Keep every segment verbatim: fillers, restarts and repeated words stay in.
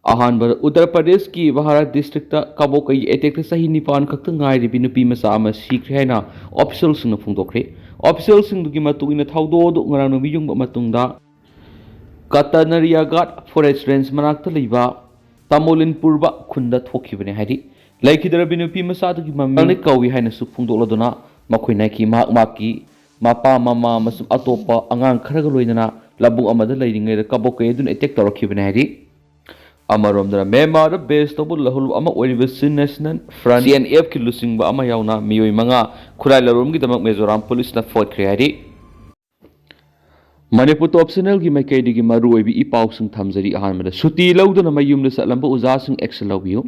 ꯑꯍꯥꯟꯕꯗ, ꯎꯠꯇꯔ ꯄ꯭ꯔꯗꯦꯁꯀꯤ ꯚꯥꯔꯠ ꯗꯤꯁꯇ꯭ꯔꯤꯛꯇ ꯀꯥꯕꯣꯛꯀꯩꯒꯤ ꯑꯦꯇꯦꯛꯇ ꯆꯍꯤ ꯅꯤꯄꯥꯟ ꯈꯛꯇ ꯉꯥꯏꯔꯤꯕꯤ ꯅꯨꯄꯤ ꯃꯆꯥ ꯑꯃ ꯁꯤꯈ꯭ꯔꯦ ꯍꯥꯏꯅ ꯑꯣꯐꯤꯁꯤꯌꯦꯜꯁꯤꯡꯅ ꯐꯣꯡꯗꯣꯛꯈ꯭ꯔꯦ꯫ ꯑꯣꯐꯤꯁꯤꯌꯦꯜꯁꯤꯡꯗꯨꯒꯤ ꯃꯇꯨꯡ ꯏꯟꯅ, ꯊꯧꯗꯣꯛ ꯑꯗꯨ ꯉꯔꯥꯡ ꯅꯨꯃꯤꯠ ꯌꯨꯡꯕ ꯃꯇꯨꯡꯗ ꯀꯇꯅꯔꯤꯌꯥꯒꯥꯠ ꯐꯣꯔꯦꯁ ꯔꯦꯟꯖ ꯃꯅꯥꯛꯇ ꯂꯩꯕ ꯇꯥꯃꯣꯂꯤꯟꯄꯨꯔꯕ ꯈꯨꯟꯗ ꯊꯣꯛꯈꯤꯕꯅꯤ ꯍꯥꯏꯔꯤ꯫ ꯂꯩꯈꯤꯗ꯭ꯔꯕꯤ ꯅꯨꯄꯤ ꯃꯆꯥꯗꯨꯒꯤ ꯃꯃꯤꯡ ꯀꯧꯏ ꯍꯥꯏꯅꯁꯨ ꯐꯣꯡꯗꯣꯛꯂꯗꯨꯅ ꯃꯈꯣꯏꯅ ꯍꯥꯏꯈꯤ, ꯃꯍꯥꯛ ꯃꯍꯥꯛꯀꯤ ꯃꯄꯥ, ꯃꯃꯥ ꯑꯃꯁꯨꯡ ꯑꯇꯣꯞꯄ ꯑꯉꯥꯡ ꯈꯔꯒ ꯂꯣꯏꯅꯅ ꯂꯧꯕꯨꯛ ꯑꯃꯗ ꯂꯩꯔꯤꯉꯩꯗ ꯀꯥꯕꯣꯛꯀꯩ ꯑꯗꯨꯅ ꯑꯦꯇꯦꯛ ꯇꯧꯔꯛꯈꯤꯕꯅꯤ ꯍꯥꯏꯔꯤ꯫ ꯑꯃꯔꯣꯝꯗꯅ, ꯃ꯭ꯌꯥꯟꯃꯥꯔꯗ ꯕꯦꯁ ꯇꯧꯕ ꯂꯍꯨꯜ ꯑꯃ ꯑꯣꯏꯔꯤꯕ ꯁꯤꯟ ꯅꯦꯁꯅꯦꯜ ꯐ꯭ꯔꯟ, ꯁꯤ ꯑꯦꯟ ꯑꯦꯐꯀꯤ ꯂꯨꯆꯤꯡꯕ ꯑꯃ ꯌꯥꯎꯅ ꯃꯤꯑꯣꯏ ꯃꯉꯥ ꯈꯨꯠꯂꯥꯏ ꯂꯥꯂꯣꯟꯒꯤꯗꯃꯛ ꯃꯤꯖꯣꯔꯥꯝ ꯄꯨꯂꯤꯁꯅ ꯐꯥꯒꯠꯈ꯭ꯔꯦ ꯍꯥꯏꯔꯤ꯫ ꯃꯅꯤꯄꯨꯔ ꯇꯣꯞ ꯆꯦꯅꯦꯜꯒꯤ ꯃꯥꯏꯀꯩꯗꯒꯤ ꯃꯔꯨꯑꯣꯏꯕ ꯏ ꯄꯥꯎꯁꯤꯡ ꯊꯝꯖꯔꯤ꯫ ꯑꯍꯥꯟꯕꯗ, ꯁꯨꯇꯤ ꯂꯧꯗꯨꯅ ꯃꯌꯨꯝꯗ ꯆꯠꯂꯝꯕ ꯑꯣꯖꯥꯁꯤꯡ ꯑꯦꯛꯁꯟ ꯂꯧꯕꯤꯌꯨ꯫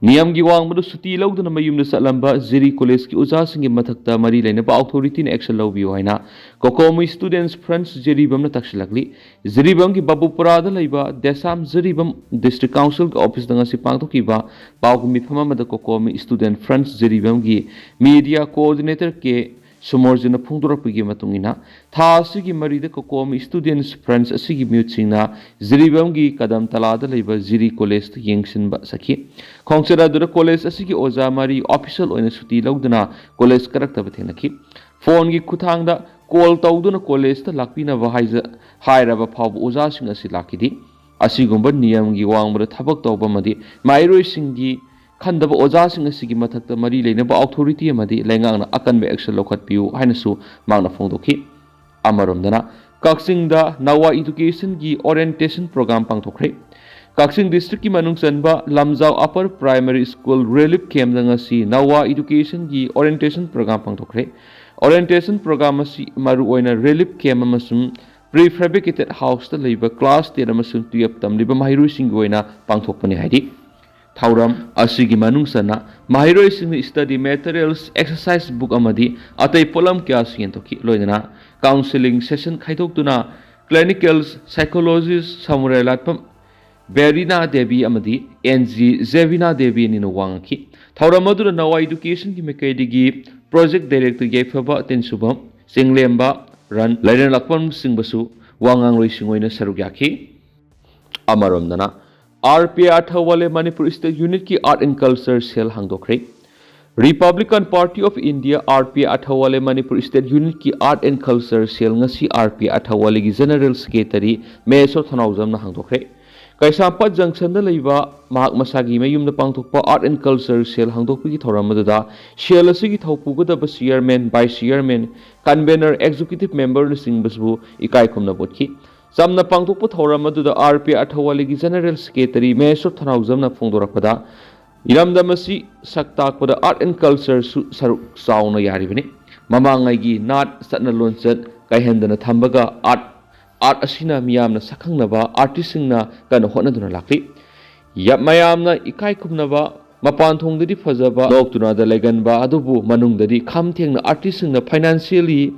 ꯅꯤꯌꯝꯒꯤ ꯋꯥꯡꯃꯗ ꯁꯨꯇꯤ ꯂꯧꯗꯨꯅ ꯃꯌꯨꯝꯗ ꯆꯠꯂꯝꯕ ꯖꯤꯔꯤ ꯀꯣꯂꯦꯖꯀꯤ ꯑꯣꯖꯥꯁꯤꯡꯒꯤ ꯃꯊꯛꯇ ꯃꯔꯤ ꯂꯩꯅꯕ ꯑꯣꯊꯣꯔꯤꯇꯤꯅ ꯑꯦꯛꯁꯟ ꯂꯧꯕꯤꯌꯨ ꯍꯥꯏꯅ ꯀꯣꯀꯣꯃꯤ ꯁ꯭ꯇꯨꯗꯦꯟꯠꯁ ꯐ꯭ꯔꯟꯠ ꯖꯤꯔꯤꯕꯥꯝꯅ ꯇꯛꯁꯤꯜꯂꯛꯂꯤ꯫ ꯖꯤꯔꯤꯕꯥꯝꯒꯤ ꯕꯥꯕꯨꯄꯨꯔꯥꯗ ꯂꯩꯕ ꯗꯦꯁꯥꯝ ꯖꯤꯔꯤꯕꯥꯝ ꯗꯤꯁꯇ꯭ꯔꯤꯛ ꯀꯥꯎꯟꯁꯤꯜꯒꯤ ꯑꯣꯐꯤꯁꯇ ꯉꯁꯤ ꯄꯥꯡꯊꯣꯛꯈꯤꯕ ꯄꯥꯎꯒꯤ ꯃꯤꯐꯝ ꯑꯃꯗ ꯀꯣꯀꯣꯃꯤ ꯁ꯭ꯇꯨꯗꯦꯟꯠ ꯐ꯭ꯔꯟꯠ ꯖꯤꯔꯤꯕꯥꯝꯒꯤ ꯃꯤꯗꯤꯌꯥ ꯀꯣꯑꯣꯔꯗꯤꯅꯦꯇꯔ ꯀꯦ ꯁꯨꯃꯣꯔꯖꯤꯅ ꯐꯣꯡꯗꯣꯔꯛꯄꯒꯤ ꯃꯇꯨꯡ ꯏꯟꯅ, ꯊꯥ ꯑꯁꯤꯒꯤ ꯃꯔꯤꯗ ꯀꯣꯀꯣꯃꯤ ꯁ꯭ꯇꯨꯗꯦꯟꯠꯁ ꯐ꯭ꯔꯟꯠ ꯑꯁꯤꯒꯤ ꯃꯤꯍꯨꯠꯁꯤꯡꯅ ꯖꯤꯔꯤꯕꯥꯝꯒꯤ ꯀꯗꯝ ꯇꯂꯥꯗ ꯂꯩꯕ ꯖꯤꯔꯤ ꯀꯣꯂꯦꯖꯇ ꯌꯦꯡꯁꯤꯟꯕ ꯆꯠꯈꯤ꯫ ꯈꯣꯡꯆꯠ ꯑꯗꯨꯗ ꯀꯣꯂꯦꯖ ꯑꯁꯤꯒꯤ ꯑꯣꯖꯥ ꯃꯔꯤ ꯑꯣꯐꯤꯁꯤꯌꯦꯜ ꯑꯣꯏꯅ ꯁꯨꯇꯤ ꯂꯧꯗꯨꯅ ꯀꯣꯂꯦꯖ ꯀꯥꯔꯛꯇꯕ ꯊꯦꯡꯅꯈꯤ꯫ ꯐꯣꯟꯒꯤ ꯈꯨꯠꯊꯥꯡꯗ ꯀꯣꯜ ꯇꯧꯗꯨꯅ ꯀꯣꯂꯦꯖꯇ ꯂꯥꯛꯄꯤꯅꯕ ꯍꯥꯏꯖ-, ꯍꯥꯏꯔꯕ ꯐꯥꯎꯕ ꯑꯣꯖꯥꯁꯤꯡ ꯑꯁꯤ ꯂꯥꯛꯈꯤꯗꯦ꯫ ꯑꯁꯤꯒꯨꯝꯕ ꯅꯤꯌꯝꯒꯤ ꯋꯥꯡꯃꯗ ꯊꯕꯛ ꯇꯧꯕ ꯑꯃꯗꯤ ꯃꯍꯩꯔꯣꯏꯁꯤꯡꯒꯤ ꯈꯟꯗꯕ ꯑꯣꯖꯥꯁꯤꯡ ꯑꯁꯤꯒꯤ ꯃꯊꯛꯇ ꯃꯔꯤ ꯂꯩꯅꯕ ꯑꯣꯊꯣꯔꯤꯇꯤ ꯑꯃꯗꯤ ꯂꯩꯉꯥꯛꯅ ꯑꯀꯟꯕ ꯑꯦꯛꯁꯟ ꯂꯧꯈꯠꯄꯤꯌꯨ ꯍꯥꯏꯅꯁꯨ ꯃꯍꯥꯛꯅ ꯐꯣꯡꯗꯣꯛꯈꯤ꯫ ꯑꯃꯔꯣꯝꯗꯅ, ꯀꯛꯆꯤꯡꯗ ꯅꯋꯥ ꯏꯗꯨꯀꯦꯁꯟꯒꯤ ꯑꯣꯔꯤꯌꯦꯟꯇꯦꯁꯟ ꯄ꯭ꯔꯣꯒ꯭ꯔꯥꯝ ꯄꯥꯡꯊꯣꯛꯈ꯭ꯔꯦ꯫ ꯀꯛꯆꯤꯡ ꯗꯤꯁꯇ꯭ꯔꯤꯛꯀꯤ ꯃꯅꯨꯡ ꯆꯟꯕ ꯂꯝꯖꯥꯎ ꯑꯄꯔ ꯄ꯭ꯔꯥꯏꯃꯥꯔꯤ ꯁ꯭ꯀꯨꯜ ꯔꯤꯂꯤꯐ ꯀꯦꯝꯞꯇ ꯉꯁꯤ ꯅꯋꯥ ꯏꯗꯨꯀꯦꯁꯟꯒꯤ ꯑꯣꯔꯤꯌꯦꯟꯇꯦꯁꯟ ꯄ꯭ꯔꯣꯒ꯭ꯔꯥꯝ ꯄꯥꯡꯊꯣꯛꯈ꯭ꯔꯦ꯫ ꯑꯣꯔꯤꯌꯦꯟꯇꯦꯁꯟ ꯄ꯭ꯔꯣꯒ꯭ꯔꯥꯝ ꯑꯁꯤ ꯃꯔꯨꯑꯣꯏꯅ ꯔꯤꯂꯤꯐ ꯀꯦꯝꯞ ꯑꯃꯁꯨꯡ ꯄ꯭ꯔꯤ ꯐꯦꯕ꯭ꯔꯤꯀꯦꯇꯦꯗ ꯍꯥꯎꯁꯇ ꯂꯩꯕ ꯀ꯭ꯂꯥꯁ ꯇꯦꯟ ꯑꯃꯁꯨꯡ ꯇꯨꯌꯦꯜꯞ ꯇꯝꯂꯤꯕ ꯃꯍꯩꯔꯣꯏꯁꯤꯡꯒꯤ ꯑꯣꯏꯅ ꯄꯥꯡꯊꯣꯛꯄꯅꯤ ꯍꯥꯏꯔꯤ꯫ ꯊꯧꯔꯝ ꯑꯁꯤꯒꯤ ꯃꯅꯨꯡ ꯆꯟꯅ ꯃꯍꯩꯔꯣꯏꯁꯤꯡꯅ ꯁ꯭ꯇꯗꯤ ꯃꯦꯇꯔꯤꯌꯦꯜꯁ, ꯑꯦꯛꯁꯔꯁꯥꯏꯖ ꯕꯨꯛ ꯑꯃꯗꯤ ꯑꯇꯩ ꯄꯣꯠꯂꯝ ꯀꯌꯥꯁꯨ ꯌꯦꯟꯊꯣꯛꯈꯤ꯫ ꯂꯣꯏꯅꯅ ꯀꯥꯎꯟꯁꯤꯂꯤꯡ ꯁꯦꯁꯟ ꯈꯥꯏꯗꯣꯛꯇꯨꯅ ꯀ꯭ꯂꯤꯅꯤꯀꯦꯜ ꯁꯥꯏꯀꯣꯂꯣꯖꯤꯁ ꯁꯃꯨꯔꯥꯏ ꯂꯥꯠꯐꯝ ꯕꯦꯔꯤꯅꯥ ꯗꯦꯕꯤ ꯑꯃꯗꯤ ꯑꯦꯟ ꯖꯤ ꯖꯦꯕꯤꯅꯥ ꯗꯦꯕꯤ ꯑꯅꯤꯅ ꯋꯥ ꯉꯥꯡꯈꯤ꯫ ꯊꯧꯔꯝ ꯑꯗꯨꯗ ꯅꯋꯥ ꯏꯗꯨꯀꯦꯁꯟꯒꯤ ꯃꯥꯏꯀꯩꯗꯒꯤ ꯄ꯭ꯔꯣꯖꯦꯛ ꯗꯥꯏꯔꯦꯛꯇꯔ ꯌꯥꯏꯐꯕ ꯇꯤꯟꯁꯨꯕꯝ, ꯆꯤꯡꯂꯦꯝꯕ ꯔꯟ, ꯂꯩꯔꯦꯟ ꯂꯥꯛꯄꯝꯅꯆꯤꯡꯕꯁꯨ ꯋꯥ ꯉꯥꯡꯂꯣꯏꯁꯤꯡ ꯑꯣꯏꯅ ꯁꯔꯨꯛ ꯌꯥꯈꯤ꯫ ꯑꯃꯔꯣꯝꯗꯅ, R P I Athawale Manipur State Unit ꯀꯤ Art and Culture Cell ꯍꯥꯡꯗꯣꯛꯈ꯭ꯔꯦ꯫ Republican Party of India, R P I Athawale Manipur State Unit ꯀꯤ Art and Culture Cell ꯉꯁꯤ R P I Athawale ꯒꯤ General Secretary ꯃꯍꯦꯁ꯭ꯋꯔ ꯊꯧꯅꯥꯎꯖꯝꯅ ꯍꯥꯡꯗꯣꯛꯈ꯭ꯔꯦ꯫ ꯀꯩꯁꯥꯝꯄꯥꯠ ꯖꯪꯁꯟꯗ ꯂꯩꯕ ꯃꯍꯥꯛ ꯃꯁꯥꯒꯤ ꯃꯌꯨꯝꯗ ꯄꯥꯡꯊꯣꯛꯄ Art and Culture Cell ꯍꯥꯡꯗꯣꯛꯄꯒꯤ ꯊꯧꯔꯝ ꯑꯗꯨꯗ cell ꯑꯁꯤꯒꯤ ꯊꯧ ꯄꯨꯒꯗꯕ Chairman, Vice Chairman, Convener, Executive Member ꯅꯆꯤꯡꯕꯁꯤꯕꯨ ꯏꯀꯥꯏ ꯈꯨꯝꯅꯕ ꯎꯠꯈꯤ꯫ ꯆꯝꯅ ꯄꯥꯡꯊꯣꯛꯄ ꯊꯧꯔꯝ ꯑꯗꯨꯗ R P I Athawale ꯒꯤ General Secretary ꯃꯍꯦꯁ꯭ꯋꯔ ꯊꯧꯅꯥꯎꯖꯝꯅ ꯐꯣꯡꯗꯣꯔꯛꯄꯗ, ꯏꯔꯝꯗꯝ ꯑꯁꯤ ꯁꯛ ꯇꯥꯛꯄꯗ Art and Culture ꯁꯨ ꯁꯔꯨꯛ ꯆꯥꯎꯅ ꯌꯥꯔꯤꯕꯅꯤ꯫ ꯃꯃꯥꯡꯉꯩꯒꯤ ꯅꯥꯠ, ꯆꯠꯅ ꯂꯣꯟꯆꯠ ꯀꯥꯏꯍꯟꯗꯅ ꯊꯝꯕꯒ Art, Art ꯑꯁꯤꯅ ꯃꯤꯌꯥꯝꯅ ꯁꯛꯈꯪꯅꯕ artist ꯁꯤꯡꯅ ꯀꯟꯅ ꯍꯣꯠꯅꯗꯨꯅ ꯂꯥꯛꯂꯤ꯫ ꯌꯥ-, ꯃꯌꯥꯝꯅ ꯏꯀꯥꯏ ꯈꯨꯝꯅꯕ, ꯃꯄꯥꯟ ꯊꯣꯡꯗꯗꯤ ꯐꯖꯕ, ꯅꯣꯛꯇꯨꯅꯗ ꯂꯩꯒꯟꯕ ꯑꯗꯨꯕꯨ ꯃꯅꯨꯡꯗꯗꯤ ꯈꯝ ꯊꯦꯡꯅ artist ꯁꯤꯡꯅ financially,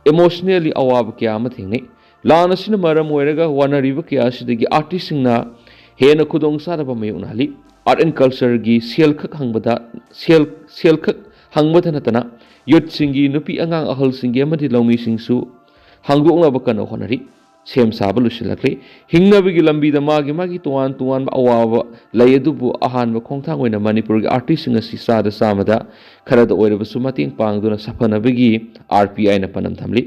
emotionally ꯑꯋꯥꯕ ꯀꯌꯥ ꯑꯃ ꯊꯦꯡꯅꯩ꯫ ꯂꯥꯟ ꯑꯁꯤꯅ ꯃꯔꯝ ꯑꯣꯏꯔꯒ ꯋꯥꯅꯔꯤꯕ ꯀꯌꯥ ꯑꯁꯤꯗꯒꯤ artist ꯁꯤꯡꯅ ꯍꯦꯟꯅ ꯈꯨꯗꯣꯡꯆꯥꯗꯕ ꯃꯥꯌꯣꯛꯅꯍꯜꯂꯤ꯫ Art and Culture ꯒꯤ cell ꯈꯛ ꯍꯪꯕꯗ, cell, cell ꯈꯛ ꯍꯪꯕꯗ ꯅꯠꯇꯅ youth ꯁꯤꯡꯒꯤ, ꯅꯨꯄꯤ ꯑꯉꯥꯡ ꯑꯍꯜꯁꯤꯡꯒꯤ ꯑꯃꯗꯤ ꯂꯧꯃꯤꯁꯤꯡꯁꯨ ꯍꯥꯡꯗꯣꯛꯅꯕ ꯀꯟꯅ ꯍꯣꯠꯅꯔꯤ꯫ ꯁꯦꯝ ꯁꯥꯕ ꯂꯣꯏꯁꯤꯜꯂꯛꯂꯤ꯫ ꯍꯤꯡꯅꯕꯒꯤ ꯂꯝꯕꯤꯗ ꯃꯥꯒꯤ ꯃꯥꯒꯤ ꯇꯣꯉꯥꯟ ꯇꯣꯉꯥꯟꯕ ꯑꯋꯥꯕ ꯂꯩ, ꯑꯗꯨꯕꯨ ꯑꯍꯥꯟꯕ ꯈꯣꯡꯊꯥꯡ ꯑꯣꯏꯅ ꯃꯅꯤꯄꯨꯔꯒꯤ artist ꯁꯤꯡ ꯑꯁꯤ ꯆꯥꯗ ꯆꯥꯝꯃꯗ ꯈꯔꯗ ꯑꯣꯏꯔꯕꯁꯨ ꯃꯇꯦꯡ ꯄꯥꯡꯗꯨꯅ ꯁꯥꯐꯅꯕꯒꯤ R P I ꯅ ꯄꯥꯟꯗꯝ ꯊꯝꯂꯤ꯫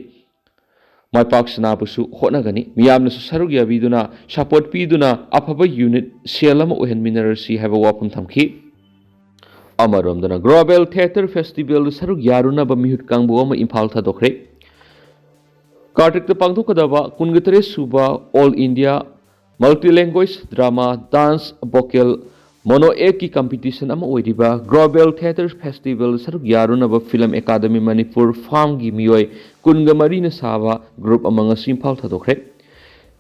ꯃꯥꯏꯄꯥꯛꯁꯅꯕꯁꯨ ꯍꯣꯠꯅꯒꯅꯤ꯫ ꯃꯤꯌꯥꯝꯅꯁꯨ ꯁꯔꯨꯛ ꯌꯥꯕꯤꯗꯨꯅ, support ꯄꯤꯗꯨꯅ ꯑꯐꯕ unit, cell ꯑꯃ ꯑꯣꯏꯍꯟꯃꯤꯟꯅꯔꯁꯤ ꯍꯥꯏꯕ ꯋꯥꯐꯝ ꯊꯝꯈꯤ꯫ ꯑꯃꯔꯣꯝꯗꯅ Global Theatre Festival ꯗ ꯁꯔꯨꯛ ꯌꯥꯔꯨꯅꯕ ꯃꯤꯍꯨꯠ ꯀꯥꯡꯕꯨ ꯑꯃ ꯏꯝꯐꯥꯜ ꯊꯥꯗꯣꯛꯈ꯭ꯔꯦ꯫ ꯀꯥꯔꯇꯤꯛꯇ ꯄꯥꯡꯊꯣꯛꯀꯗꯕ ꯀꯨꯟꯒ ꯇꯔꯦꯠ ꯁꯨꯕ All India Multilanguage Drama, Dance, Vocal, Mono Act ꯀꯤ competition ꯑꯃ ꯑꯣꯏꯔꯤꯕ Global Theatre Festival ꯁꯔꯨꯛ ꯌꯥꯔꯨꯅꯕ Film Academy Manipur ꯐꯥꯝꯒꯤ ꯃꯤꯑꯣꯏ ꯀꯨꯟꯒ ꯃꯔꯤꯅ ꯁꯥꯕ group ꯑꯃ ꯉꯁꯤ Imphal ꯊꯥꯗꯣꯛꯈ꯭ꯔꯦ꯫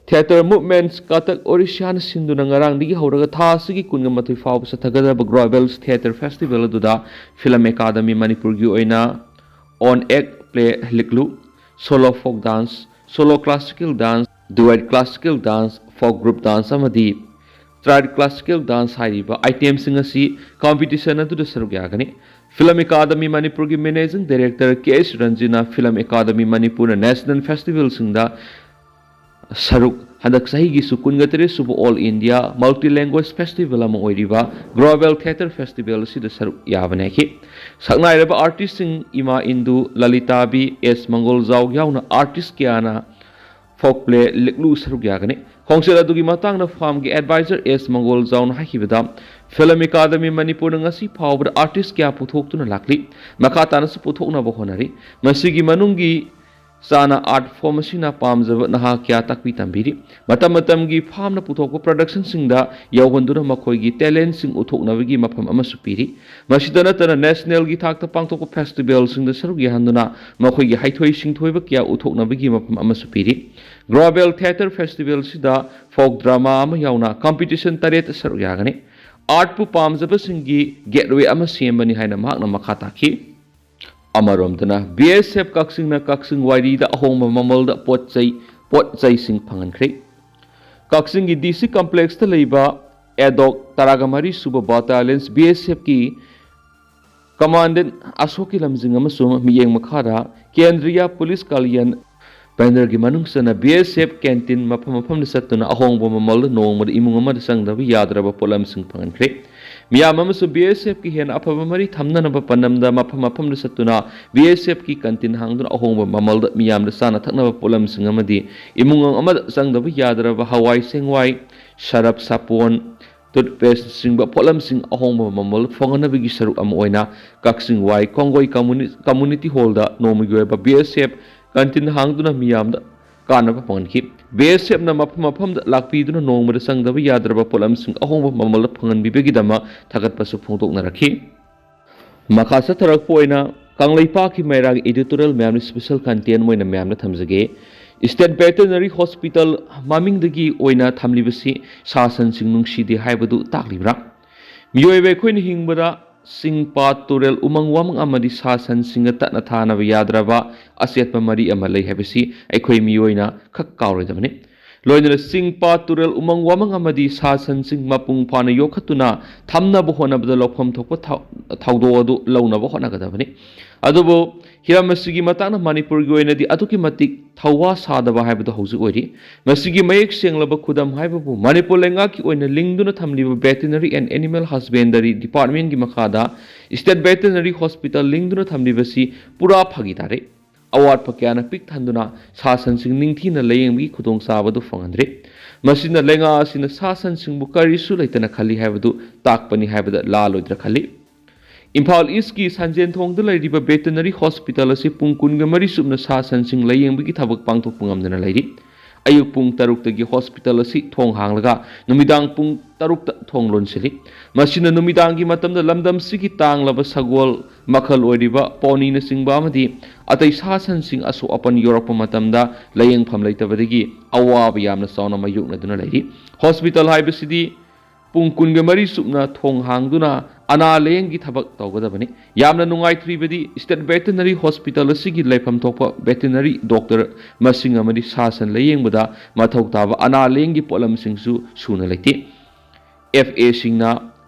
Theatre Movements Cuttack Odisha ꯅ ꯁꯤꯟꯗꯨꯅ ꯉꯔꯥꯡꯗꯒꯤ ꯍꯧꯔꯒ ꯊꯥ ꯑꯁꯤꯒꯤ ꯀꯨꯟꯒ ꯃꯥꯊꯣꯏ ꯐꯥꯎꯕ ꯆꯠꯊꯒꯗꯕ Global Theatre Festival ꯑꯗꯨꯗ Film Academy ꯃꯅꯤꯄꯨꯔꯒꯤ ꯑꯣꯏꯅ On Act Play ꯍꯩꯂꯤꯛꯂꯨ, Solo Folk Dance, Solo Classical Dance, Duet Classical Dance, Folk Group Dance ꯑꯃꯗꯤ Triad Classical Dance ꯍꯥꯏꯔꯤꯕ item ꯁꯤꯡ ꯑꯁꯤ competition ꯑꯗꯨꯗ ꯁꯔꯨꯛ ꯌꯥꯒꯅꯤ꯫ Film Academy ꯃꯅꯤꯄꯨꯔꯒꯤ Managing Director ꯀꯦ ꯑꯦꯁ ꯔꯟꯖꯤꯅ Film Academy ꯃꯅꯤꯄꯨꯔꯅ National Festival ꯁꯤꯡꯗ ꯁꯔꯨꯛ ꯍꯟꯗꯛ ꯆꯍꯤꯒꯤꯁꯨ ꯀꯨꯟꯒ ꯇꯔꯦꯠ ꯁꯨꯕ All India Multi Language Festival ꯑꯃ ꯑꯣꯏꯔꯤꯕ Global Theatre Festival ꯑꯁꯤꯗ ꯁꯔꯨꯛ ꯌꯥꯕꯅꯦ ꯍꯥꯏꯈꯤ꯫ ꯁꯛꯅꯥꯏꯔꯕ ꯑꯥꯔꯇꯤꯁꯁꯤꯡ ꯏꯃꯥ ꯏꯟꯗꯨ, ꯂꯂꯤꯇꯥꯕꯤ, ꯑꯦꯁ ꯃꯪꯒꯣꯜꯖꯥꯎ ꯌꯥꯎꯅ ꯑꯥꯔꯇꯤꯁ ꯀꯌꯥꯅ ꯐꯣꯛ ꯄ꯭ꯂꯦ ꯂꯤꯛꯂꯨ ꯁꯔꯨꯛ ꯌꯥꯒꯅꯤ꯫ ꯈꯣꯡꯆꯠ ꯑꯗꯨꯒꯤ ꯃꯇꯥꯡꯗ ꯐꯥꯝꯒꯤ ꯑꯦꯗꯚꯥꯏꯖꯔ ꯑꯦꯁ ꯃꯪꯒꯣꯜꯖꯥꯎꯅ ꯍꯥꯏꯈꯤꯕꯗ, ꯐꯤꯂꯝ ꯑꯦꯀꯥꯗꯃꯤ ꯃꯅꯤꯄꯨꯔꯅ ꯉꯁꯤ ꯐꯥꯎꯕꯗ ꯑꯥꯔꯇꯤꯁ ꯀꯌꯥ ꯄꯨꯊꯣꯛꯇꯨꯅ ꯂꯥꯛꯂꯤ, ꯃꯈꯥ ꯇꯥꯅꯁꯨ ꯄꯨꯊꯣꯛꯅꯕ ꯍꯣꯠꯅꯔꯤ꯫ ꯃꯁꯤꯒꯤ ꯃꯅꯨꯡꯒꯤ ꯆꯥꯅ ꯑꯥꯔꯠ ꯐꯣꯔꯝ ꯑꯁꯤꯅ ꯄꯥꯝꯖꯕ ꯅꯍꯥ ꯀꯌꯥ ꯇꯥꯛꯄꯤ ꯇꯝꯕꯤꯔꯤ꯫ ꯃꯇꯝ ꯃꯇꯝꯒꯤ ꯐꯥꯝꯅ ꯄꯨꯊꯣꯛꯄ ꯄ꯭ꯔꯗꯛꯁꯟꯁꯤꯡꯗ ꯌꯧꯍꯟꯗꯨꯅ ꯃꯈꯣꯏꯒꯤ ꯇꯦꯂꯦꯟꯁꯤꯡ ꯎꯠꯊꯣꯛꯅꯕꯒꯤ ꯃꯐꯝ ꯑꯃꯁꯨ ꯄꯤꯔꯤ꯫ ꯃꯁꯤꯗ ꯅꯠꯇꯅ ꯅꯦꯁꯅꯦꯜꯒꯤ ꯊꯥꯛꯇ ꯄꯥꯡꯊꯣꯛꯄ ꯐꯦꯁꯇꯤꯚꯦꯜꯁꯤꯡꯗ ꯁꯔꯨꯛ ꯌꯥꯍꯟꯗꯨꯅ ꯃꯈꯣꯏꯒꯤ ꯍꯩꯊꯣꯏ ꯁꯤꯡꯊꯣꯏꯕ ꯀꯌꯥ ꯎꯠꯊꯣꯛꯅꯕꯒꯤ ꯃꯐꯝ ꯑꯃꯁꯨ ꯄꯤꯔꯤ꯫ ꯒ꯭ꯂꯣꯕꯦꯜ ꯊꯤꯌꯦꯇꯔ ꯐꯦꯁꯇꯤꯚꯦꯜꯁꯤꯗ ꯐꯣꯛ ꯗ꯭ꯔꯃꯥ ꯑꯃ ꯌꯥꯎꯅ ꯀꯝꯄꯤꯇꯤꯁꯟ ꯇꯔꯦꯠꯇ ꯁꯔꯨꯛ ꯌꯥꯒꯅꯤ꯫ ꯑꯥꯔꯠꯄꯨ ꯄꯥꯝꯖꯕꯁꯤꯡꯒꯤ ꯒꯦꯠꯋꯦ ꯑꯃ ꯁꯦꯝꯕꯅꯤ ꯍꯥꯏꯅ ꯃꯍꯥꯛꯅ ꯃꯈꯥ ꯇꯥꯈꯤ꯫ ꯑꯃꯔꯣꯝꯗꯅ, ꯕꯤ ꯑꯦꯁ ꯑꯦꯐ ꯀꯛꯆꯤꯡꯅ ꯀꯛꯆꯤꯡ ꯋꯥꯏꯔꯤꯗ ꯑꯍꯣꯡꯕ ꯃꯃꯜꯗ ꯄꯣꯠ ꯆꯩ, ꯄꯣꯠ ꯆꯩꯁꯤꯡ ꯐꯪꯍꯟꯈ꯭ꯔꯦ꯫ ꯀꯛꯆꯤꯡꯒꯤ ꯗꯤ ꯁꯤ ꯀꯝꯄ꯭ꯂꯦꯛꯁꯇ ꯂꯩꯕ ꯑꯦꯗꯣꯛ ꯇꯔꯥꯒ ꯃꯔꯤ ꯁꯨꯕ ꯕꯥꯇꯥꯂꯤꯌꯟꯁ ꯕꯤ ꯑꯦꯁ ꯑꯦꯐꯀꯤ ꯀꯃꯥꯟꯗꯦꯟ ꯑꯁꯣꯛꯀꯤ ꯂꯝꯖꯤꯡ ꯑꯃꯁꯨꯡ ꯃꯤꯠꯌꯦꯡ ꯃꯈꯥꯗ ꯀꯦꯟꯗ꯭ꯔꯤꯌꯥ ꯄꯨꯂꯤꯁ ꯀꯜꯌꯥꯟ ꯄꯦꯟꯗꯔꯒꯤ ꯃꯅꯨꯡ ꯆꯟꯅ ꯕꯤ ꯑꯦꯁ ꯑꯦꯐ ꯀꯦꯟꯇꯤꯟ ꯃꯐꯝ ꯃꯐꯝꯗ ꯆꯠꯇꯨꯅ ꯑꯍꯣꯡꯕ ꯃꯃꯜꯗ ꯅꯣꯡꯃꯗ ꯏꯃꯨꯡ ꯑꯃꯗ ꯆꯪꯗꯕ ꯌꯥꯗ꯭ꯔꯕ ꯄꯣꯠꯂꯝꯁꯤꯡ ꯐꯪꯍꯟꯈ꯭ꯔꯦ꯫ ꯃꯤꯌꯥꯝ ꯑꯃꯁꯨꯡ ꯕꯤ ꯑꯦꯁ ꯑꯦꯐꯀꯤ ꯍꯦꯟꯅ ꯑꯐꯕ ꯃꯔꯤ ꯊꯝꯅꯅꯕ ꯄꯥꯟꯗꯝꯗ ꯃꯐꯝ ꯃꯐꯝꯗ ꯆꯠꯇꯨꯅ ꯕꯤ ꯑꯦꯁ ꯑꯦꯐꯀꯤ ꯀꯦꯟꯇꯤꯟ ꯍꯥꯡꯗꯨꯅ ꯑꯍꯣꯡꯕ ꯃꯃꯜꯗ ꯃꯤꯌꯥꯝꯗ ꯆꯥꯅ ꯊꯛꯅꯕ ꯄꯣꯠꯂꯝꯁꯤꯡ ꯑꯃꯗꯤ ꯏꯃꯨꯡ ꯑꯃꯗ ꯆꯪꯗꯕ ꯌꯥꯗ꯭ꯔꯕ ꯍꯋꯥꯏ ꯆꯦꯡꯋꯥꯏ, ꯁꯔꯞ ꯁꯥꯄꯣꯟ, ꯇꯨꯠꯄꯦꯁꯅꯆꯤꯡꯕ ꯄꯣꯠꯂꯝꯁꯤꯡ ꯑꯍꯣꯡꯕ ꯃꯃꯜ ꯐꯪꯍꯟꯅꯕꯒꯤ ꯁꯔꯨꯛ ꯑꯃ ꯑꯣꯏꯅ ꯀꯛꯆꯤꯡ ꯋꯥꯏ ꯀꯣꯡꯒꯣꯏ ꯀꯝꯃꯨꯅꯤ-, ꯀꯝꯃꯨꯅꯤꯇꯤ ꯍꯣꯜꯗ ꯅꯣꯡꯃꯒꯤ ꯑꯣꯏꯕ ꯕꯤ ꯑꯦꯁ ꯑꯦꯐ ꯀꯦꯟꯇꯤꯟ ꯍꯥꯡꯗꯨꯅ ꯃꯤꯌꯥꯝꯗ ꯀꯥꯟꯅꯕ ꯐꯪꯍꯟꯈꯤ꯫ ꯕꯤ ꯑꯦꯁ ꯑꯦꯐꯅ ꯃꯐꯝ ꯃꯐꯝꯗ ꯂꯥꯛꯄꯤꯗꯨꯅ ꯅꯣꯡꯃꯗ ꯆꯪꯗꯕ ꯌꯥꯗ꯭ꯔꯕ ꯄꯣꯠꯂꯝꯁꯤꯡ ꯑꯍꯣꯡꯕ ꯃꯃꯜꯗ ꯐꯪꯍꯟꯕꯤꯕꯒꯤꯗꯃꯛ ꯊꯥꯒꯠꯄꯁꯨ ꯐꯣꯡꯗꯣꯛꯅꯔꯛꯈꯤ꯫ ꯃꯈꯥ ꯆꯠꯊꯔꯛꯄ ꯑꯣꯏꯅ ꯀꯪꯂꯩꯄꯥꯛꯀꯤ ꯃꯩꯔꯥꯒꯤ editorial ꯃꯌꯥꯝꯅ special content ꯑꯣꯏꯅ ꯃꯌꯥꯝꯅ ꯊꯝꯖꯒꯦ꯫ State Veterinary Hospital ꯃꯃꯤꯡꯗꯒꯤ ꯑꯣꯏꯅ ꯊꯝꯂꯤꯕꯁꯤ ꯁꯥ ꯁꯟꯁꯤꯡ ꯅꯨꯡꯁꯤꯗꯦ ꯍꯥꯏꯕꯗꯨ ꯇꯥꯛꯂꯤꯕ꯭ꯔꯥ? ꯃꯤꯑꯣꯏꯕ ꯑꯩꯈꯣꯏꯅ ꯍꯤꯡꯕꯗ ꯆꯤꯡ, ꯄꯥꯠ, ꯇꯨꯔꯦꯜ, ꯎꯃꯪ ꯋꯥꯃꯪ ꯑꯃꯗꯤ ꯁꯥ ꯁꯟꯁꯤꯡꯒ ꯇꯠꯅ ꯊꯥꯅꯕ ꯌꯥꯗ꯭ꯔꯕ ꯑꯆꯦꯠꯄ ꯃꯔꯤ ꯑꯃ ꯂꯩ ꯍꯥꯏꯕꯁꯤ ꯑꯩꯈꯣꯏ ꯃꯤꯑꯣꯏꯅ ꯈꯛ ꯀꯥꯎꯔꯣꯏꯗꯕꯅꯤ꯫ ꯂꯣꯏꯅꯅ ꯆꯤꯡ, ꯄꯥꯠ, ꯇꯨꯔꯦꯜ, ꯎꯃꯪ ꯋꯥꯃꯪ ꯑꯃꯗꯤ ꯁꯥ ꯁꯟꯁꯤꯡ ꯃꯄꯨꯡ ꯐꯥꯅ ꯌꯣꯛꯈꯠꯇꯨꯅ ꯊꯝꯅꯕ ꯍꯣꯠꯅꯕꯗ ꯂꯧꯐꯝ ꯊꯣꯛꯄ ꯊꯧ-, ꯊꯧꯗꯣꯛ ꯑꯗꯨ ꯂꯧꯅꯕ ꯍꯣꯠꯅꯒꯗꯕꯅꯤ꯫ ꯑꯗꯨꯕꯨ ꯍꯤꯔꯝ ꯑꯁꯤꯒꯤ ꯃꯇꯥꯡꯗ ꯃꯅꯤꯄꯨꯔꯒꯤ ꯑꯣꯏꯅꯗꯤ ꯑꯗꯨꯛꯀꯤ ꯃꯇꯤꯛ ꯊꯧꯋꯥ ꯁꯥꯗꯕ ꯍꯥꯏꯕꯗꯨ ꯍꯧꯖꯤꯛ ꯑꯣꯏꯔꯤ꯫ ꯃꯁꯤꯒꯤ ꯃꯌꯦꯛ ꯁꯦꯡꯂꯕ ꯈꯨꯗꯝ ꯍꯥꯏꯕꯕꯨ ꯃꯅꯤꯄꯨꯔ ꯂꯩꯉꯥꯛꯀꯤ ꯑꯣꯏꯅ ꯂꯤꯡꯗꯨꯅ ꯊꯝꯂꯤꯕ Veterinary and Animal Husbandry Departmentꯀꯤ ꯃꯈꯥꯗ State Veterinary Hospital ꯂꯤꯡꯗꯨꯅ ꯊꯝꯂꯤꯕꯁꯤ ꯄꯨꯔꯥ ꯐꯥꯒꯤ ꯇꯥꯔꯦ꯫ ꯑꯋꯥꯠꯄ ꯀꯌꯥꯅ ꯄꯤꯛ ꯊꯟꯗꯨꯅ ꯁꯥ ꯁꯟꯁꯤꯡ ꯅꯤꯡꯊꯤꯅ ꯂꯥꯌꯦꯡꯕꯒꯤ ꯈꯨꯗꯣꯡꯆꯥꯕ ꯑꯗꯨ ꯐꯪꯍꯟꯗ꯭ꯔꯤ꯫ ꯃꯁꯤꯅ ꯂꯩꯉꯥꯛ ꯑꯁꯤꯅ ꯁꯥ ꯁꯟꯁꯤꯡꯕꯨ ꯀꯔꯤꯁꯨ ꯂꯩꯇꯅ ꯈꯜꯂꯤ ꯍꯥꯏꯕꯗꯨ ꯇꯥꯛꯄꯅꯤ ꯍꯥꯏꯕꯗ ꯂꯥꯜꯂꯣꯏꯗ꯭ꯔꯥ ꯈꯜꯂꯤ꯫ ꯏꯝꯐꯥꯜ ꯏꯁꯀꯤ ꯁꯟꯖꯦꯟꯊꯣꯡꯗ ꯂꯩꯔꯤꯕ Veterinary Hospital ꯑꯁꯤ ꯄꯨꯡ ꯀꯨꯟꯒ ꯃꯔꯤ ꯆꯨꯞꯅ ꯁꯥ ꯁꯟꯁꯤꯡ ꯂꯥꯌꯦꯡꯕꯒꯤ ꯊꯕꯛ ꯄꯥꯡꯊꯣꯛꯄ ꯉꯝꯗꯅ ꯂꯩꯔꯤ꯫ ꯑꯌꯨꯛ ꯄꯨꯡ ꯇꯔꯨꯛꯇꯒꯤ hospital ꯑꯁꯤ ꯊꯣꯡ ꯍꯥꯡꯂꯒ ꯅꯨꯃꯤꯗꯥꯡ ꯄꯨꯡ ꯇꯔꯨꯛꯇ ꯊꯣꯡ ꯂꯣꯟꯁꯤꯜꯂꯤ꯫ ꯃꯁꯤꯅ ꯅꯨꯃꯤꯗꯥꯡꯒꯤ ꯃꯇꯝꯗ ꯂꯝꯗꯝꯁꯤꯒꯤ ꯇꯥꯡꯂꯕ ꯁꯒꯣꯜ ꯃꯈꯜ ꯑꯣꯏꯔꯤꯕ ponyꯅꯆꯤꯡꯕ ꯑꯃꯗꯤ ꯑꯇꯩ ꯁꯥ ꯁꯟꯁꯤꯡ ꯑꯁꯣꯛ ꯑꯄꯟ ꯌꯧꯔꯛꯄ ꯃꯇꯝꯗ ꯂꯥꯌꯦꯡꯐꯝ ꯂꯩꯇꯕꯗꯒꯤ ꯑꯋꯥꯕ ꯌꯥꯝꯅ ꯆꯥꯎꯅ ꯃꯥꯌꯣꯛꯅꯗꯨꯅ ꯂꯩꯔꯤ꯫ Hospital ꯍꯥꯏꯕꯁꯤꯗꯤ ꯄꯨꯡ ꯀꯨꯟꯒ ꯃꯔꯤ ꯆꯨꯞꯅ ꯊꯣꯡ ꯍꯥꯡꯗꯨꯅ ꯑꯅꯥ ꯂꯥꯌꯦꯡꯒꯤ ꯊꯕꯛ ꯇꯧꯒꯗꯕꯅꯤ꯫ ꯌꯥꯝꯅ ꯅꯨꯡꯉꯥꯏꯇ꯭ꯔꯤꯕꯗꯤ State Veterinary Hospital ꯑꯁꯤꯒꯤ ꯂꯩꯐꯝ ꯊꯣꯛꯄ veterinary doctor ꯃꯁꯤꯡ ꯑꯃꯗꯤ ꯁꯥ ꯁꯟ ꯂꯥꯌꯦꯡꯕꯗ ꯃꯊꯧ ꯇꯥꯕ ꯑꯅꯥ ꯂꯥꯌꯦꯡꯒꯤ ꯄꯣꯠꯂꯝꯁꯤꯡꯁꯨ ꯁꯨꯅ ꯂꯩꯇꯦ꯫ FAꯁꯤꯡꯅ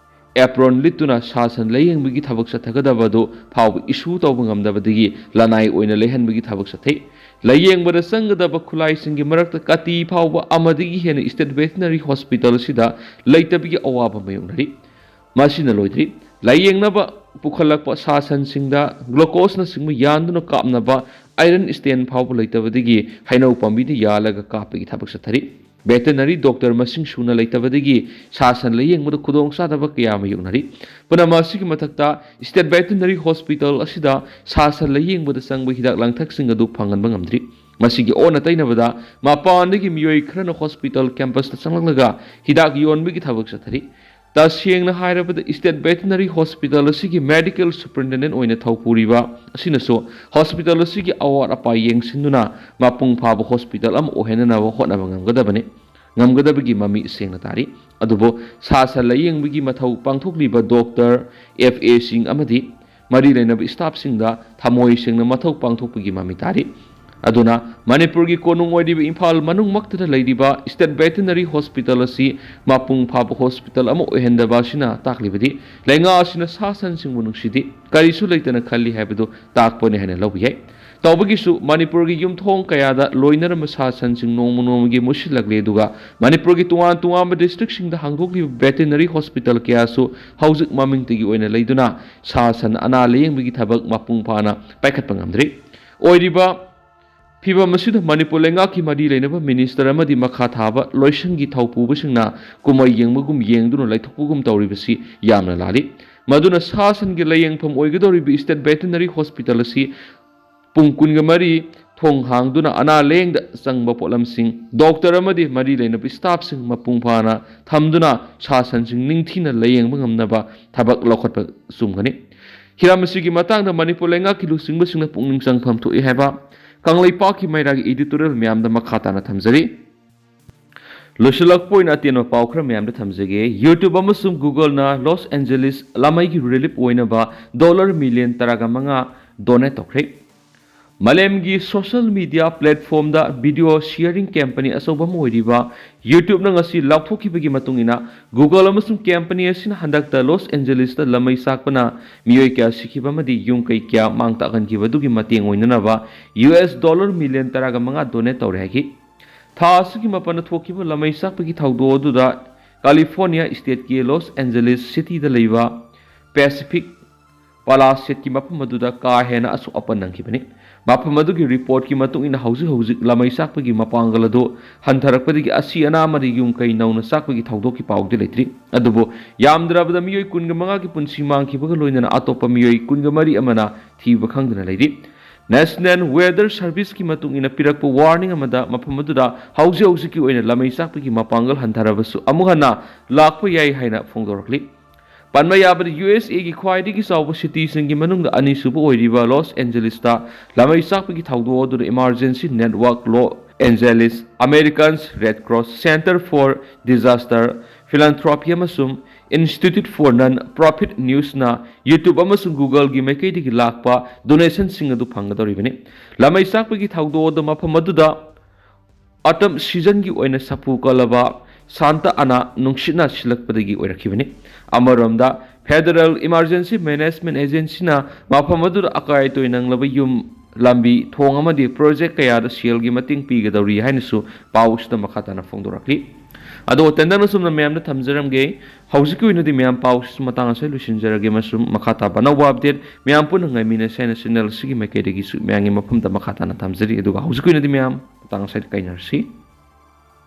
apron ꯂꯤꯠꯇꯨꯅ ꯁꯥ ꯁꯟ ꯂꯥꯌꯦꯡꯕꯒꯤ ꯊꯕꯛ ꯆꯠꯊꯒꯗꯕ ꯑꯗꯨ ꯐꯥꯎꯕ issue ꯇꯧꯕ ꯉꯝꯗꯕꯗꯒꯤ ꯂꯅꯥꯏ ꯑꯣꯏꯅ ꯂꯩꯍꯟꯕꯒꯤ ꯊꯕꯛ ꯆꯠꯊꯩ꯫ ꯂꯥꯌꯦꯡꯕꯗ ꯆꯪꯒꯗꯕ ꯈꯨꯠꯂꯥꯏꯁꯤꯡꯒꯤ ꯃꯔꯛꯇ ꯀꯥꯇꯤ ꯐꯥꯎꯕ ꯑꯃꯗꯒꯤ ꯍꯦꯟꯅ State Veterinary Hospital ꯑꯁꯤꯗ ꯂꯩꯇꯕꯒꯤ ꯑꯋꯥꯕ ꯃꯥꯌꯣꯛꯅꯔꯤ꯫ ꯃꯁꯤꯅ ꯂꯣꯏꯗ꯭ꯔꯤ꯫ ꯂꯥꯌꯦꯡꯅꯕ ꯄꯨꯈꯠꯂꯛꯄ ꯁꯥ ꯁꯟꯁꯤꯡꯗ glucoseꯅꯆꯤꯡꯕ ꯌꯥꯟꯗꯨꯅ ꯀꯥꯞꯅꯕ iron stand ꯐꯥꯎꯕ ꯂꯩꯇꯕꯗꯒꯤ ꯍꯩꯅꯧ ꯄꯥꯝꯕꯤꯗ ꯌꯥꯜꯂꯒ ꯀꯥꯞꯄꯒꯤ ꯊꯕꯛ ꯆꯠꯊꯔꯤ꯫ Veterinary doctor ꯃꯁꯤꯡ ꯁꯨꯅ ꯂꯩꯇꯕꯗꯒꯤ ꯁꯥ ꯁꯟ ꯂꯥꯌꯦꯡꯕꯗ ꯈꯨꯗꯣꯡꯆꯥꯗꯕ ꯀꯌꯥ ꯃꯥꯌꯣꯛꯅꯔꯤ꯫ ꯄꯨꯝꯅꯃꯛ ꯑꯁꯤꯒꯤ ꯃꯊꯛꯇ State Veterinary Hospital ꯑꯁꯤꯗ ꯁꯥ ꯁꯟ ꯂꯥꯌꯦꯡꯕꯗ ꯆꯪꯕ ꯍꯤꯗꯥꯛ ꯂꯥꯡꯊꯛꯁꯤꯡ ꯑꯗꯨ ꯐꯪꯍꯟꯕ ꯉꯝꯗ꯭ꯔꯤ꯫ ꯃꯁꯤꯒꯤ ꯑꯣꯟꯅ ꯇꯩꯅꯕꯗ ꯃꯄꯥꯟꯗꯒꯤ ꯃꯤꯑꯣꯏ ꯈꯔꯅ hospital campusꯇ ꯆꯪꯂꯛꯂꯒ ꯍꯤꯗꯥꯛ ꯌꯣꯟꯕꯒꯤ ꯊꯕꯛ ꯆꯠꯊꯔꯤ꯫ ꯇꯁꯦꯡꯅ ꯍꯥꯏꯔꯕꯗ State Veterinary Hospital ꯑꯁꯤꯒꯤ medical superintendent ꯑꯣꯏꯅ ꯊꯧꯄꯨꯔꯤꯕ ꯑꯁꯤꯅꯁꯨ hospital ꯑꯁꯤꯒꯤ ꯑꯋꯥꯠ ꯑꯄꯥ ꯌꯦꯡꯁꯤꯟꯗꯨꯅ ꯃꯄꯨꯡ ꯐꯥꯕ hospital ꯑꯃ ꯑꯣꯏꯍꯟꯅꯅꯕ ꯍꯣꯠꯅꯕ ꯉꯝꯒꯗꯕꯅꯤ꯫ ꯉꯝꯒꯗꯕꯒꯤ ꯃꯃꯤ ꯁꯦꯡꯅ ꯇꯥꯔꯤ꯫ ꯑꯗꯨꯕꯨ ꯁꯥ ꯁꯟ ꯂꯥꯌꯦꯡꯕꯒꯤ ꯃꯊꯧ ꯄꯥꯡꯊꯣꯛꯂꯤꯕ doctor, FAꯁꯤꯡ ꯑꯃꯗꯤ ꯃꯔꯤ ꯂꯩꯅꯕ staffꯁꯤꯡꯗ ꯊꯃꯣꯏ ꯁꯦꯡꯅ ꯃꯊꯧ ꯄꯥꯡꯊꯣꯛꯄꯒꯤ ꯃꯃꯤ ꯇꯥꯔꯤ꯫ ꯑꯗꯨꯅ ꯃꯅꯤꯄꯨꯔꯒꯤ ꯀꯣꯅꯨꯡ ꯑꯣꯏꯔꯤꯕ ꯏꯝꯐꯥꯜ ꯃꯅꯨꯡꯃꯛꯇꯗ ꯂꯩꯔꯤꯕ State Veterinary Hospital ꯑꯁꯤ ꯃꯄꯨꯡ ꯐꯥꯕ hospital ꯑꯃ ꯑꯣꯏꯍꯟꯗꯕ ꯑꯁꯤꯅ ꯇꯥꯛꯂꯤꯕꯗꯤ ꯂꯩꯉꯥꯛ ꯑꯁꯤꯅ ꯁꯥ ꯁꯟꯁꯤꯡꯕꯨ ꯅꯨꯡꯁꯤꯗꯦ, ꯀꯔꯤꯁꯨ ꯂꯩꯇꯅ ꯈꯜꯂꯤ ꯍꯥꯏꯕꯗꯨ ꯇꯥꯛꯄꯅꯤ ꯍꯥꯏꯅ ꯂꯧꯕ ꯌꯥꯏ꯫ ꯇꯧꯕꯒꯤꯁꯨ ꯃꯅꯤꯄꯨꯔꯒꯤ ꯌꯨꯝꯊꯣꯡ ꯀꯌꯥꯗ ꯂꯣꯏꯅꯔꯝꯕ ꯁꯥ ꯁꯟꯁꯤꯡ ꯅꯣꯡꯃ ꯅꯣꯡꯃꯒꯤ ꯃꯨꯠꯁꯤꯜꯂꯛꯂꯦ, ꯑꯗꯨꯒ ꯃꯅꯤꯄꯨꯔꯒꯤ ꯇꯣꯉꯥꯟ ꯇꯣꯉꯥꯟꯕ districtꯁꯤꯡꯗ ꯍꯥꯡꯗꯣꯛꯂꯤꯕ veterinary hospital ꯀꯌꯥꯁꯨ ꯍꯧꯖꯤꯛ ꯃꯃꯤꯡꯇꯒꯤ ꯑꯣꯏꯅ ꯂꯩꯗꯨꯅ ꯁꯥ ꯁꯟ ꯑꯅꯥ ꯂꯥꯌꯦꯡꯕꯒꯤ ꯊꯕꯛ ꯃꯄꯨꯡ ꯐꯥꯅ ꯄꯥꯏꯈꯠꯄ ꯉꯝꯗ꯭ꯔꯤ꯫ ꯑꯣꯏꯔꯤꯕ ꯐꯤꯚꯝ ꯑꯁꯤꯗ ꯃꯅꯤꯄꯨꯔ ꯂꯩꯉꯥꯛꯀꯤ ꯃꯔꯤ ꯂꯩꯅꯕ minister ꯑꯃꯗꯤ ꯃꯈꯥ ꯊꯥꯕ ꯂꯣꯏꯁꯪꯒꯤ ꯊꯧꯄꯨꯕꯁꯤꯡꯅ ꯀꯨꯝꯍꯩ ꯌꯦꯡꯕꯒꯨꯝ ꯌꯦꯡꯗꯨꯅ ꯂꯩꯊꯣꯛꯄꯒꯨꯝ ꯇꯧꯔꯤꯕꯁꯤ ꯌꯥꯝꯅ ꯂꯥꯜꯂꯤ꯫ ꯃꯗꯨꯅ ꯁꯥ ꯁꯟꯒꯤ ꯂꯥꯌꯦꯡꯐꯝ ꯑꯣꯏꯒꯗꯧꯔꯤꯕ State Veterinary Hospital ꯑꯁꯤ ꯄꯨꯡ ꯀꯨꯟꯒ ꯃꯔꯤ ꯊꯣꯡ ꯍꯥꯡꯗꯨꯅ ꯑꯅꯥ ꯂꯥꯌꯦꯡꯗ ꯆꯪꯕ ꯄꯣꯠꯂꯝꯁꯤꯡ, doctor ꯑꯃꯗꯤ ꯃꯔꯤ ꯂꯩꯅꯕ staffꯁꯤꯡ ꯃꯄꯨꯡ ꯐꯥꯅ ꯊꯝꯗꯨꯅ ꯁꯥ ꯁꯟꯁꯤꯡ ꯅꯤꯡꯊꯤꯅ ꯂꯥꯌꯦꯡꯕ ꯉꯝꯅꯕ ꯊꯕꯛ ꯂꯧꯈꯠꯄ ꯆꯨꯝꯒꯅꯤ꯫ ꯍꯤꯔꯝ ꯑꯁꯤꯒꯤ ꯃꯇꯥꯡꯗ ꯃꯅꯤꯄꯨꯔ ꯂꯩꯉꯥꯛꯀꯤ ꯂꯨꯆꯤꯡꯕꯁꯤꯡꯅ ꯄꯨꯛꯅꯤꯡ ꯆꯪꯐꯝ ꯊꯣꯛꯏ ꯍꯥꯏꯕ ꯀꯪꯂꯩꯄꯥꯛꯀꯤ ꯃꯩꯔꯥꯒꯤ editorial ꯃꯌꯥꯝꯗ ꯃꯈꯥ ꯇꯥꯅ ꯊꯝꯖꯔꯤ꯫ ꯂꯣꯏꯁꯤꯜꯂꯛꯄ ꯑꯣꯏꯅ ꯑꯇꯦꯟꯕ ꯄꯥꯎ ꯈꯔ ꯃꯌꯥꯝꯗ ꯊꯝꯖꯒꯦ꯫ YouTube ꯑꯃꯁꯨꯡ Googleꯅ Los Angeles ꯂꯥꯃꯩꯒꯤ relief ꯑꯣꯏꯅꯕ dollar million ꯇꯔꯥꯒ ꯃꯉꯥ donate ꯇꯧꯈ꯭ꯔꯦ꯫ ꯃꯥꯂꯦꯝꯒꯤ social media platformꯗ video sharing company ꯑꯆꯧꯕ ꯑꯃ ꯑꯣꯏꯔꯤꯕ YouTubeꯅ ꯉꯁꯤ ꯂꯥꯎꯊꯣꯛꯈꯤꯕꯒꯤ ꯃꯇꯨꯡ ꯏꯟꯅ, Google ꯑꯃꯁꯨꯡ company ꯑꯁꯤꯅ ꯍꯟꯗꯛꯇ Los Angelesꯇ ꯂꯥꯃꯩ ꯆꯥꯛꯄꯅ ꯃꯤꯑꯣꯏ ꯀꯌꯥ ꯁꯤꯈꯤꯕ ꯑꯃꯗꯤ ꯌꯨꯝ ꯀꯩ ꯀꯌꯥ ꯃꯥꯡ ꯇꯥꯛꯍꯟꯈꯤꯕ ꯑꯗꯨꯒꯤ ꯃꯇꯦꯡ ꯑꯣꯏꯅꯅꯕ U S dollar million ꯇꯔꯥꯒ ꯃꯉꯥ donate ꯇꯧꯔꯦ ꯍꯥꯏꯈꯤ꯫ ꯊꯥ ꯑꯁꯤꯒꯤ ꯃꯥꯄꯟꯗ ꯊꯣꯛꯈꯤꯕ ꯂꯥꯃꯩ ꯆꯥꯛꯄꯒꯤ ꯊꯧꯗꯣꯛ ꯑꯗꯨꯗ California stateꯀꯤ Los Angeles cityꯗ ꯂꯩꯕ Pacific Palisades ꯀꯤ ꯃꯐꯝ ꯑꯗꯨꯗ ꯀꯥ ꯍꯦꯟꯅ ꯑꯁꯣꯛ ꯑꯄꯟ ꯅꯪꯈꯤꯕꯅꯤ꯫ ꯃꯐꯝ ꯑꯗꯨꯒꯤ reportꯀꯤ ꯃꯇꯨꯡ ꯏꯟꯅ, ꯍꯧꯖꯤꯛ ꯍꯧꯖꯤꯛ ꯂꯥꯃꯩ ꯆꯥꯛꯄꯒꯤ ꯃꯄꯥꯡꯒꯜ ꯑꯗꯨ ꯍꯟꯊꯔꯛꯄꯗꯒꯤ ꯑꯁꯤ ꯑꯅꯥ ꯑꯃꯗꯤ ꯌꯨꯝ ꯀꯩ ꯅꯧꯅ ꯆꯥꯛꯄꯒꯤ ꯊꯧꯗꯣꯛꯀꯤ ꯄꯥꯎꯗꯤ ꯂꯩꯇ꯭ꯔꯤ꯫ ꯑꯗꯨꯕꯨ ꯌꯥꯝꯗ꯭ꯔꯕꯗ ꯃꯤꯑꯣꯏ ꯀꯨꯟꯒ ꯃꯉꯥꯒꯤ ꯄꯨꯟꯁꯤ ꯃꯥꯡꯈꯤꯕꯒ ꯂꯣꯏꯅꯅ ꯑꯇꯣꯞꯄ ꯃꯤꯑꯣꯏ ꯀꯨꯟꯒ ꯃꯔꯤ ꯑꯃꯅ ꯊꯤꯕ ꯈꯪꯗꯅ ꯂꯩꯔꯤ꯫ National Weather Serviceꯀꯤ ꯃꯇꯨꯡ ꯏꯟꯅ ꯄꯤꯔꯛꯄ warning ꯑꯃꯗ, ꯃꯐꯝ ꯑꯗꯨꯗ ꯍꯧꯖꯤꯛ ꯍꯧꯖꯤꯛꯀꯤ ꯑꯣꯏꯅ ꯂꯥꯃꯩ ꯆꯥꯛꯄꯒꯤ ꯃꯄꯥꯡꯒꯜ ꯍꯟꯊꯔꯕꯁꯨ ꯑꯃꯨꯛ ꯍꯟꯅ ꯂꯥꯛꯄ ꯌꯥꯏ ꯍꯥꯏꯅ ꯐꯣꯡꯗꯣꯔꯛꯂꯤ꯫ ꯄꯟꯕ ꯌꯥꯕꯗ, USAꯒꯤ ꯈ꯭ꯋꯥꯏꯗꯒꯤ ꯆꯥꯎꯕ cityꯁꯤꯡꯒꯤ ꯃꯅꯨꯡꯗ ꯑꯅꯤꯁꯨꯕ ꯑꯣꯏꯔꯤꯕ Los Angelesꯇ ꯂꯥꯃꯩ ꯆꯥꯛꯄꯒꯤ ꯊꯧꯗꯣꯛ ꯑꯗꯨꯗ emergency network, Los Angeles American Red Cross, Center for Disaster Philanthropy ꯑꯃꯁꯨꯡ Institute for Non-Profit Newsꯅ YouTube ꯑꯃꯁꯨꯡ Googleꯒꯤ ꯃꯥꯏꯀꯩꯗꯒꯤ ꯂꯥꯛꯄ donationꯁꯤꯡ ꯑꯗꯨ ꯐꯪꯒꯗꯧꯔꯤꯕꯅꯤ꯫ ꯂꯥꯃꯩ ꯆꯥꯛꯄꯒꯤ ꯊꯧꯗꯣꯛ ꯑꯗꯨ ꯃꯐꯝ ꯑꯗꯨꯗ autumn seasonꯒꯤ ꯑꯣꯏꯅ ꯁꯥꯐꯨ ꯀꯜꯂꯕ ꯁꯥꯟꯇ ꯑꯅꯥ ꯅꯨꯡꯁꯤꯠꯅ ꯁꯤꯜꯂꯛꯄꯗꯒꯤ ꯑꯣꯏꯔꯛꯈꯤꯕꯅꯤ꯫ ꯑꯃꯔꯣꯝꯗ, Federal Emergency Management Agencyꯅ ꯃꯐꯝ ꯑꯗꯨꯗ ꯑꯀꯥꯏ ꯑꯇꯣꯏ ꯅꯪꯂꯕ ꯌꯨꯝ, ꯂꯝꯕꯤ, ꯊꯣꯡ ꯑꯃꯗꯤ project ꯀꯌꯥꯗ ꯁꯦꯜꯒꯤ ꯃꯇꯦꯡ ꯄꯤꯒꯗꯧꯔꯤ ꯍꯥꯏꯅꯁꯨ ꯄꯥꯎꯁꯤꯗ ꯃꯈꯥ ꯇꯥꯅ ꯐꯣꯡꯗꯣꯔꯛꯂꯤ꯫ ꯑꯗꯣ ꯇꯦꯟꯗꯪꯅ ꯁꯨꯝꯅ ꯃꯌꯥꯝꯗ ꯊꯝꯖꯔꯝꯒꯦ꯫ ꯍꯧꯖꯤꯛꯀꯤ ꯑꯣꯏꯅꯗꯤ ꯃꯌꯥꯝ ꯄꯥꯎꯁꯤꯁꯨ ꯃꯇꯥꯡ ꯑꯁꯤꯗ ꯂꯣꯏꯁꯤꯟꯖꯔꯒꯦ ꯑꯃꯁꯨꯡ ꯃꯈꯥ ꯇꯥꯕ ꯑꯅꯧꯕ update ꯃꯌꯥꯝ ꯄꯨꯟꯅ ꯉꯥꯏꯃꯤꯟꯅꯁꯦ ꯍꯥꯏꯅ channel ꯑꯁꯤꯒꯤ ꯃꯥꯏꯀꯩꯗꯒꯤꯁꯨ ꯃꯌꯥꯝꯒꯤ ꯃꯐꯝꯗ ꯃꯈꯥ ꯇꯥꯅ ꯊꯝꯖꯔꯤ꯫ ꯑꯗꯨꯒ ꯍꯧꯖꯤꯛꯀꯤ ꯑꯣꯏꯅꯗꯤ ꯃꯌꯥꯝ ꯃꯇꯥꯡ ꯑꯁꯤꯗ ꯀꯥꯏꯅꯔꯁꯤ꯫